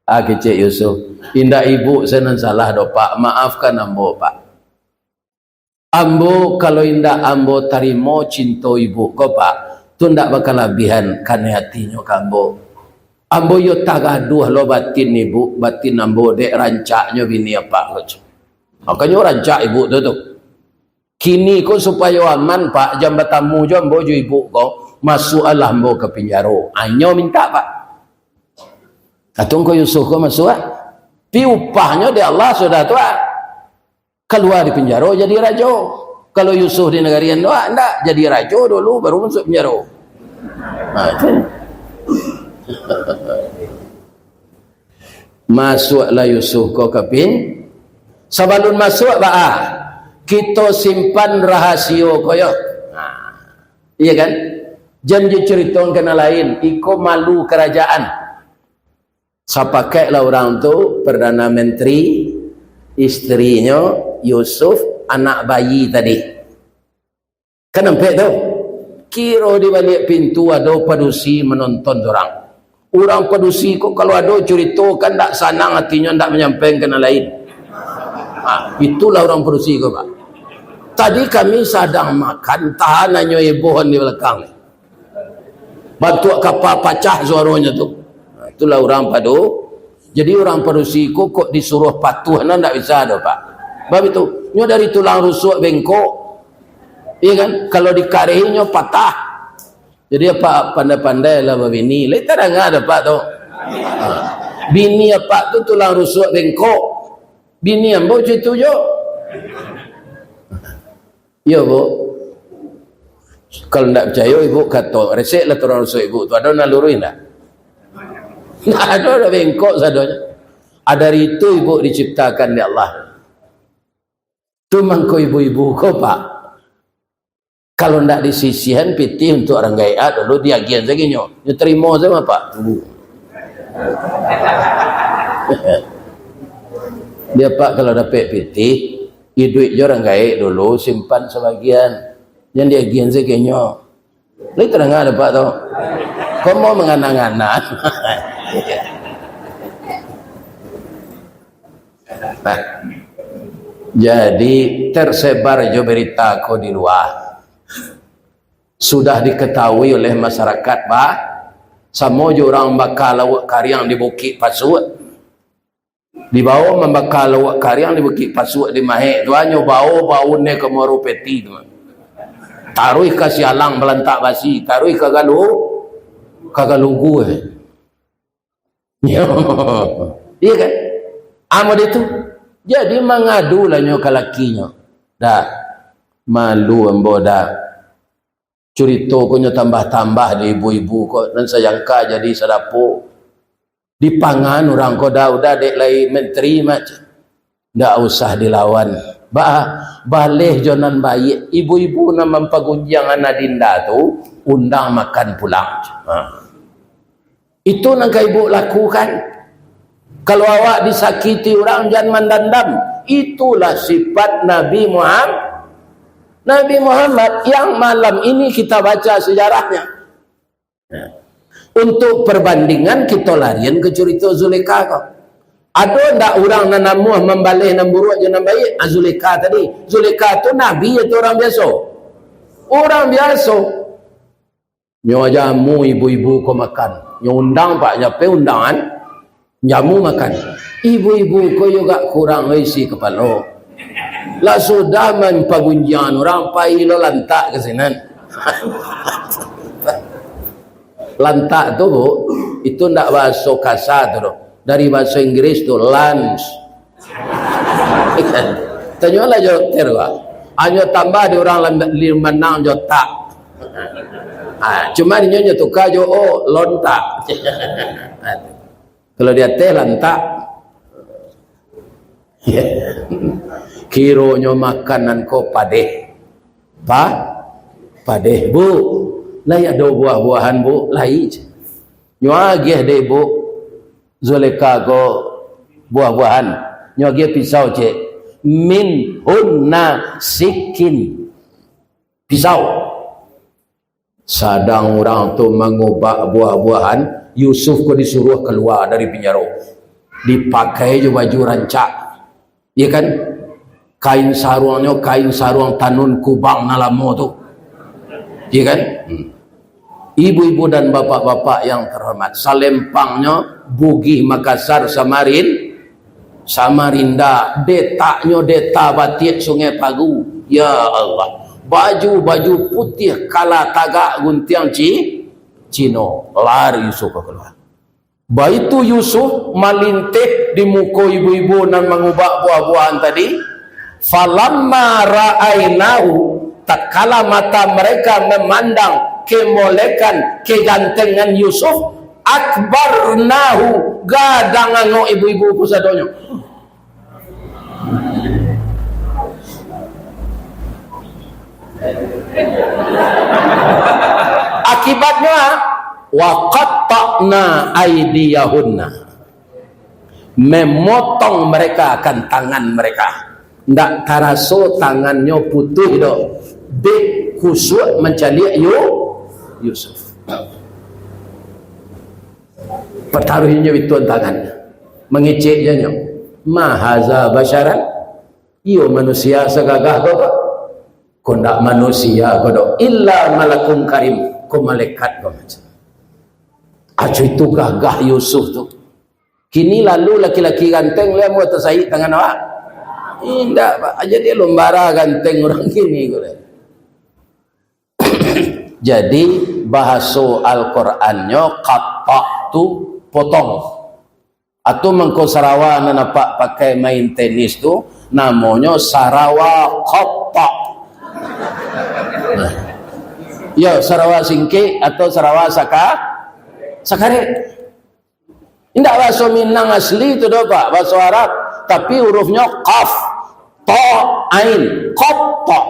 Ah, kecek Yusuf, "Indak ibu se nan salah doh, Pak. Maafkan ambo, Pak. Ambo, kalau indak ambo tarimo cinto ibu ko, Pak, tu ndak bakalabihan kanai atinyo ka ambo. Ambo iyo tagaduah lo batin ibu, batin ambo dek rancaknyo bini apak ko." Makonyo rancak ibu tu, tu. "Kini ko supayo aman, Pak, jan batamu jo ambo jo ibu ko, masuaklah ambo ka pinjaro. Anyo mintak, Pak." Katong ko Yusuf ko masuak. Pi upahnyo di Allah sudah tu, ah. Kalua di pinjaro jadi rajo. Kalau Yusuf di nagari ando, ah, ndak. Jadi rajo dulu, baru masuk pinjaro. Ha, tu. Masuaklah Yusuf ko ka pin-, sabalun masuak, baa, kito simpan rahasio ko yo. Nah, iya kan? Jan dicaritokan ka nan lain, iko malu karajaan. Sapakaiklah urang tu, Perdana Menteri, isterinyo, Yusuf, anak bayi tadi. Kan ampek tu. Kiro di baliak pintu ado padusi manonton surang. Urang padusi ko kalau ado curito kan ndak sanang atinyo, ndak manyampaikan ka nan lain. Ha, itulah urang padusi ko, Pak. Tadi kami sadang makan, tahan anyo hebohan di balakang. Bantuak kapa pacah suaronyo tu. Ha, itulah urang padu-, jadi urang padusi ko kok disuruah patuah, nah, ndak bisa doh, Pak. Bab itu, nyo dari tulang rusuk bengkok. Iya kan? Kalau dikarihnyo patah. Jadi apak pandai-pandailah babini. Lai tadanga dek apak tu. Ha. Bini apak tu tulang rusuk bengkok. Bini ambo cak itu juo. Iyo, Bu. Kalau ndak picayo, Ibu kato, reseklah tulang rusuk Ibu tu. Ado nan luruih ndak? Ndak ado, ado bengkok sadonyo. Ah, dari itu Ibu diciptakan dek Allah. Tu mangko ibu-ibu ko, Pak. Kalau ndak disisihan pitih untuak urang gaek, ah, dulu diagiahan saginyo. Nyo tarimo sajo, Pak. Tunggu. Dia, Pak, kalau dapek pitih, iduik jo urang gaek dulu, simpan sabagian. Jan diagiahan saginyo. Lai tadanga dek apak tu. Ko mau mangana-ngana. Nah, jadi tersebar jo berita ko di lua. Sudah diketahui oleh masyarakat, bah, samo jo urang mambaka lauak kariang di Bukik Pasuak. Dibawo mambaka lauak kariang di Bukik Pasuak di Mahek tu, hanyo bawo baun dek ka Muaro Peti tu. Taruih ka Sialang Balantak Basi, taruih ka Galu-, ka Galugu, eh. Iya kan? Amo dek tu. Jadi mangadulah nyo ka lakinyo. Dah, malu ambo dah. Curito ko nyo tambah-tambah di ibu-ibu ko, nan sajangka jadi sadapo. Dipangan urang ko, dah, udah, dek lai menteri mah. Ndak usah dilawan. Ba-, baleh jo nan baiak. Ibu-ibu nan mampagunjiang anak dinda tu, undang makan pulang. Ha. Itu nan ka ibu lakukan. Kalau awak disakiti urang, jan mandandam. Itulah sifat Nabi Muhammad. Nabi Muhammad yang malam ini kita baca sejarahnya. Nah, untuk perbandingan, kita larian ke cerita Zulekha ko. Ado ndak urang nan namuah mambaleh nan buruak jo nan baiak? Ah, Zulekha tadi. Zulekha tu nabi atau urang biaso? Urang biaso. Nyo jamu ibu-ibu ko makan. Nyo undang, Pak, nyo ape undangan? Jamu makan. Ibu-ibu ko yo gak kurang isi kapalo. Lah sudah main pagunjiangan urang, pai lo lantak ka sinan. Lantak tu, Bu, itu ndak bahaso kasa tu doh. Dari bahaso Inggris tu, lunch. Tanyolah jo hotel, Pak. Hanyo tambah di urang Lam-, Limanang jo tak. Ha, cuma inyo nyo tuka jo o, lontak. Kalau di ateh lantak. Kironyo makanan ko padeh. Pa-, padeh, Bu. Lai ado buah-buahan, Bu? Lai. Nyo agiah dek Ibu Zulekha ko buah-buahan. Nyo agiah pisau, cek. Min hunna sikin. Pisau. Sadang urang tu mangubak buah-buahan, Yusuf ko disuruah kalua dari pinjaro. Dipakai jo baju rancak. Iya kan? Kain saruangnyo, kain saruang tanun kubang nan lamo tu. Iya kan? Hmm. Ibu-ibu dan bapak-bapak yang terhormat, salempangnyo Bugih Makassar Samarin-, Samarinda, detaknyo Deta Batiak Sungai Pagu. Ya Allah. Baju-baju putiah kala tagak guntiang ci-, Cino. Lari Yusuf ka kalua. Baitu Yusuf malinteh di muko ibu-ibu nan mangubak buah-buahan tadi. Falamma ra'ainahu, tatkala mata mereka memandang kemolekan, kegantengan Yusuf, akbarnahu, gadang angok ibu-ibu ko sadonyo. Akibatnya, wa qatta'na aidiyahunna, memotong mereka akan tangan mereka. Ndak taraso tangannyo putuih doh, dek kusuak mancaliak Yu-, Yusuf. Pataruihnyo bituan tangan, mangecek jo nyo, "Ma haza basyaran?" Iyo manusia sagagah ko, Pak? Ko ndak manusia ko doh, illa malakun karim, ko malaikat ko macam. Acu itu gagah Yusuf tu. Kini lalu laki-laki ganteng lai amuah tasaik tangan awak? Indak, Pak. Jadi lombara ganteng urang kini ko lai. Jadi, bahaso Al-Qurannyo qatta' tu potong. Atau mangko sarawa nan apak pakai main tenis tu, namonyo sarawa qatta'. Nah. Yo, sarawa singkek atau sarawa saka-, sakarek. Indak bahaso Minang asli tu doh, Pak, bahaso Arab, tapi hurufnyo qaf, ta, ain, qatta.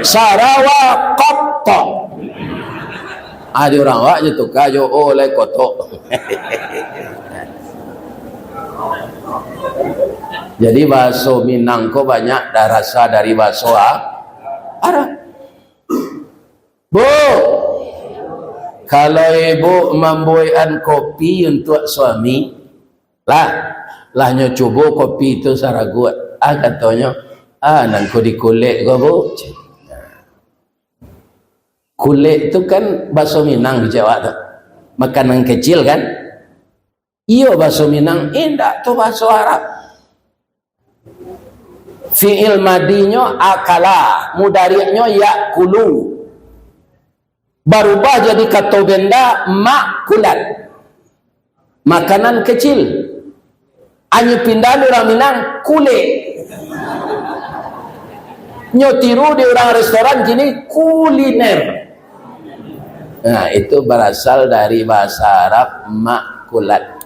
Sarawa qatta. Ah, di urang awak je tuka jo o lai kotok. Jadi bahaso Minang ko banyak darasah dari bahaso A-, Arab. Bu, kalau ibu mambuekan kopi untuak suami, lah, lah nyo cubo kopi tu saraguak. Ah, katonyo, "Ah, nan ko dikulek ko, Bu?" Kulek tu kan bahaso Minang di Jawa tu. Makanan kecil kan? Iyo, bahaso Minang, indak tu bahaso Arab. Fi'il madinyo akala, mudari'nyo ya'kulu. Barubah jadi kato benda, ma'kulat. Makanan kecil. Anyo pindah di urang Minang, kulek. Nyo tiru di urang restoran kini, kuliner. Nah, itu barasal dari bahasa Arab ma'kulat.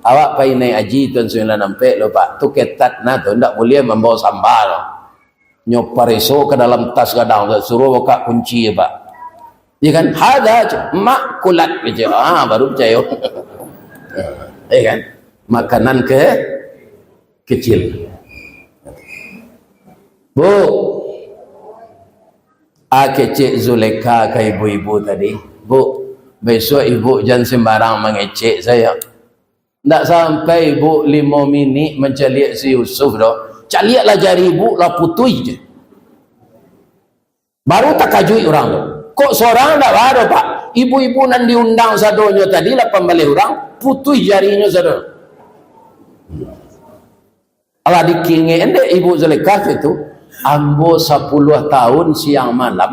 Awak pai naiak haji tahun sambilan ampek lo, Pak. Tu ketat nah tu, ndak buliah mambawa sambal. Nyo pareso ka dalam tas gadang tu, suruah buka kunci, Pak. Iya kan? Hadza, ma'kulat, gitu. Ah, baru picayo. Iya kan? Makanan ke-, kecil. Bu, ah, kecek Zulekha ka ibu-ibu tadi. "Bu, besok ibu jan sembarang mangecek sajo." Ndak sampai ibu limo minik mancaliak si Yusuf doh. Caliaklah jari ibu, lah putuih je. Baru takajuik urang tu. Kok sorang ndak baa doh, Pak? Ibu-ibu nan diundang sadonyo tadi, lapan baleh urang, putuih jarinyo sado. Alah dikingek dek Ibu Zulaikha tu, "Ambo sapuluah tahun siang malam,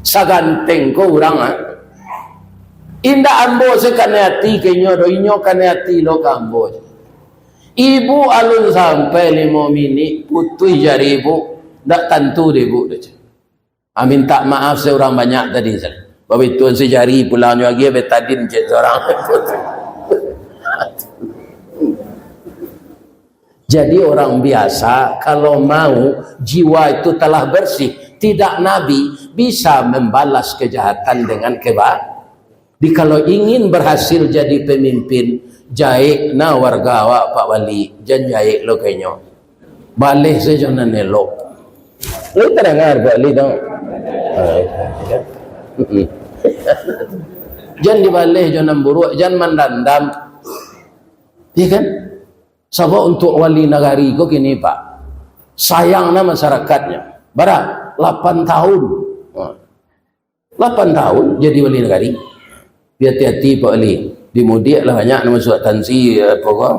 saganteng ko urang, ah. Indak ambo se kanai ati ka inyo doh, inyo kanai ati lo ka ambo." Ibu alun sampai limo minik, putuih jari ibu, ndak tantu dek ibu tu. Ah, mintak maaf se urang banyak tadi, sa. Babituan se jari pulangnyo agi, betadin cek surang. Jadi orang biasa, kalau mau jiwa itu telah bersih, tidak Nabi, bisa membalas kejahatan dengan keba-, Jadi, kalau ingin berhasil jadi pemimpin, jaik nah warga awak, Pak Wali, jan jaik lo ka inyo. Baleh sajo nan elok. Lu tadanga, Pak Wali, tu? Ah, iya. Mm-mm. Jan dibaleh jo nan buruak, jan mandandam. Iya kan? Sabab untuak wali nagari ko kini, Pak, sayang nah masyarakatnyo. Bara? Lapan tahun. Ha. Lapan tahun jadi wali nagari. Tapi hati-hati, Pak Wali. Di Mudiak lah banyak nan masuak tansi, apo ko.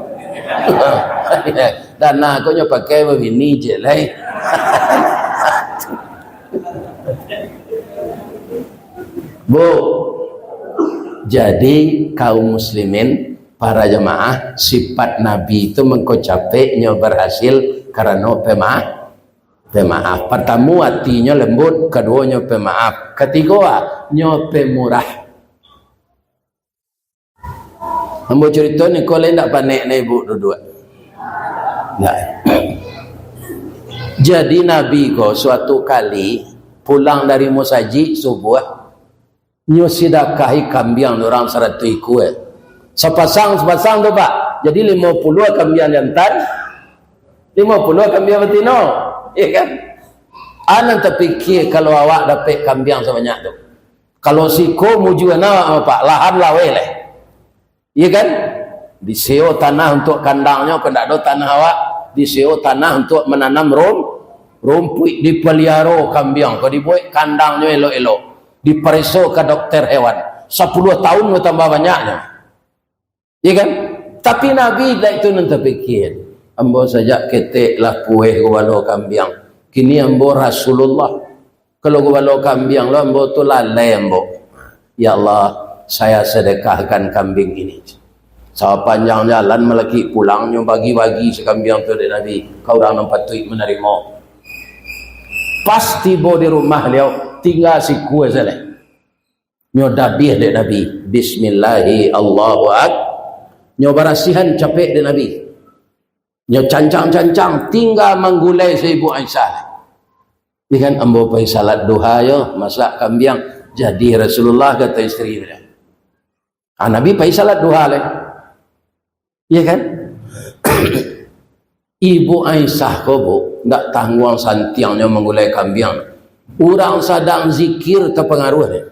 Dana ko nyo pakai babini je lai. Bu, jadi kaum muslimin, para jamaah, sifat Nabi itu mangko capek nyo berhasil karano pemaaf. Pemaaf. Partamo, atinyo lembut. Kaduonyo, pemaaf. Katigo, ah, nyo pemurah. Ambo curito ni, ko lai ndak panek na ibu duduak? Ndak. Jadi, Nabi ko suatu kali pulang dari musajik subuah, nyo sidakahi kambiang urang saratuih ikua. Sapasang, sapasang tu, Pak. Jadi, limo puluah kambiang jantan, limo puluah kambiang batino. Iya kan? Anan tapikia kalau awak dapek kambiang sabanyak tu. Kalau siko mujua na, Pak, lahan laweh lai. Iya kan? Diseo tanah untuak kandangnyo, kok ndak ado tanah awak, diseo tanah untuak mananam rum-, rumpuik, dipaliaro kambiang, kok dibuek kandangnyo elok-elok, dipareso ka dokter hewan, sapuluah tahun batambah banyaknyo. Iya kan? Tapi Nabi indak itu nan tapikia. Ambo sajak ketek lah pueh gubalo kambiang. Kini ambo Rasulullah. Kalau gubalo kambiang lo ambo tu lalai ambo. Ya Allah, saya sedekahkan kambing ini. Sapanjang jalan malakik pulang, nyo bagi-bagi sakambiang tu dek Nabi, ka urang nan patuik manarimo. Pas tibo di rumah liau, tingga sikua sajo. Nyo dabiah dek Nabi. Bismillahi, Allahu Ak-, nyo barasihan capek dek Nabi. Nyo cancang-cancang, tingga manggulai sajo Ibu Aisyah. Ikan ambo pai salat duha yo, masak kambiang, jadi Rasulullah, kato isteri baliau. Ah, Nabi pai salat duha lai. Iya kan? Ibu Aisyah ko, Bu, ndak tangguang santiangnyo manggulai kambiang. Urang sadang zikir tapangaruah dek.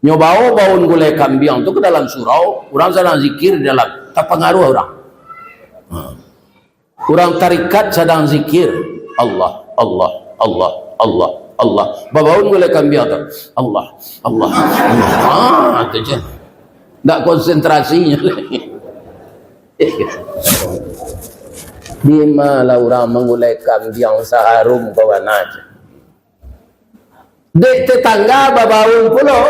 Nyo bao baun gulai kambiang tu ka dalam surau, urang sadang zikir di dalam, tapangaruah urang. Ha. Urang tarikat sadang zikir, Allah, Allah, Allah, Allah, Allah. Babaun gulai kambiang tu, Allah, Allah, Allah. Ha, tu je. Ndak konsentrasinyo lai. Di ma lah urang manggulai kambiang saharum kawan aja. Dek tetangga babaun pulo.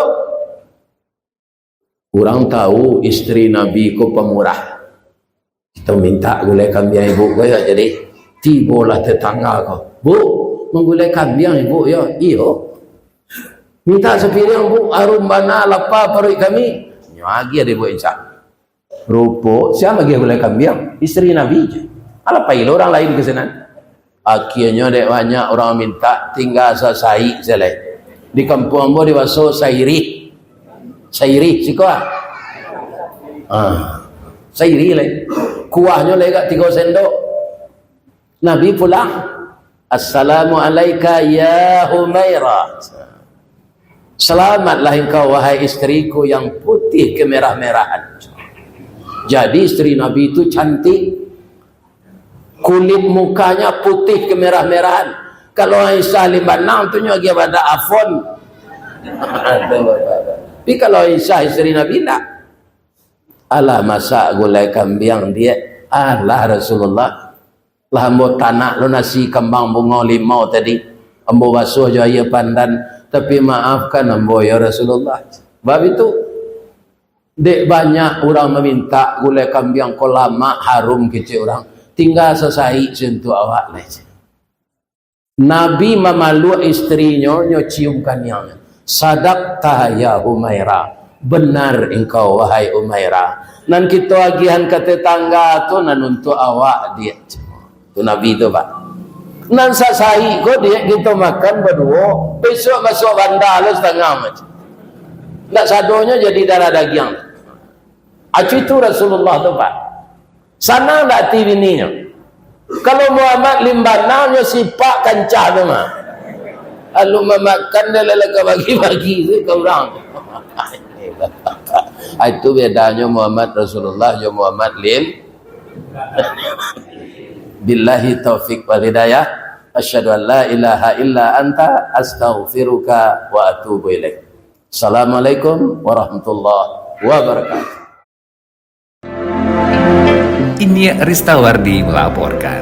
Urang tahu isteri Nabi ko pamurah. Kito minta gulai kambiang ibu ko yo, jadi tibolah tetangga ko. "Bu, manggulai kambiang ibu yo?" "Iyo." "Minta sapiriang, Bu, arum bana, lapa paruik kami." Nyo agiah dek ibu Aisyah. Rupo, sia agiah gulai kambiang? Isteri Nabi je. Alah pai lo urang lain ka sinan. Akhianyo dek banyak urang minta, tingga sasaik sajo lai. Di kampuang ambo dibaso sairih. Sairih siko ah. Ah. Sairih lai. Kuahnyo lai agak tigo sendok. Nabi pulang. "Assalamu alaika ya Humairah." Selamatlah engkau, wahai istriku yang putih kemerah-merahan. Jadi, isteri Nabi itu cantik. Kulit mukanya putih kemerah-merahan. Kalau Aisyah Limbanang tu nyo agiah badak Afon. Tapi kalau Aisyah isteri Nabi, ndak. Alah masak gulai kambiang, diak. Alah Rasulullah. Lah ambo tanak lo nasi kambang bungo limau tadi. Ambo basuah jo aia pandan. Tapi maafkan ambo, ya Rasulullah. Bab itu, dek banyak urang mamintak gulai kambiang ko lamak, harum kecek urang. Tingga sasaik se untuak awak lai. Nabi mamaluak isterinyo, nyo cium kaniangnyo. "Sadaqta ya Humaira. Benar engkau, wahai Humaira. Nan kito agiahan ka tetangga tu nan untuak awak, diak." Tu Nabi tu, Pak. Nan sasaik ko, diak, kito makan baduo, besok masuak banda lo satangah macam. Ndak sadonyo jadi darah dagiang. Acu itu Rasulullah tu, Pak. Sanang dak ati bininyo? Kalau Muhammad Lim Bana, nyo sipak kancah tu mah. Lalu mamakan, dah lah ka bagi-bagi tu ka urang. Ah, itu bedanyo Muhammad Rasulullah jo Muhammad Lim. Billahi taufik wal hidayah. Asyhadu an la ilaha illa anta, astaghfiruka wa atubu ilaik. Assalamualaikum warahmatullahi wabarakatuh. Inyiak Ristawardi melaporkan.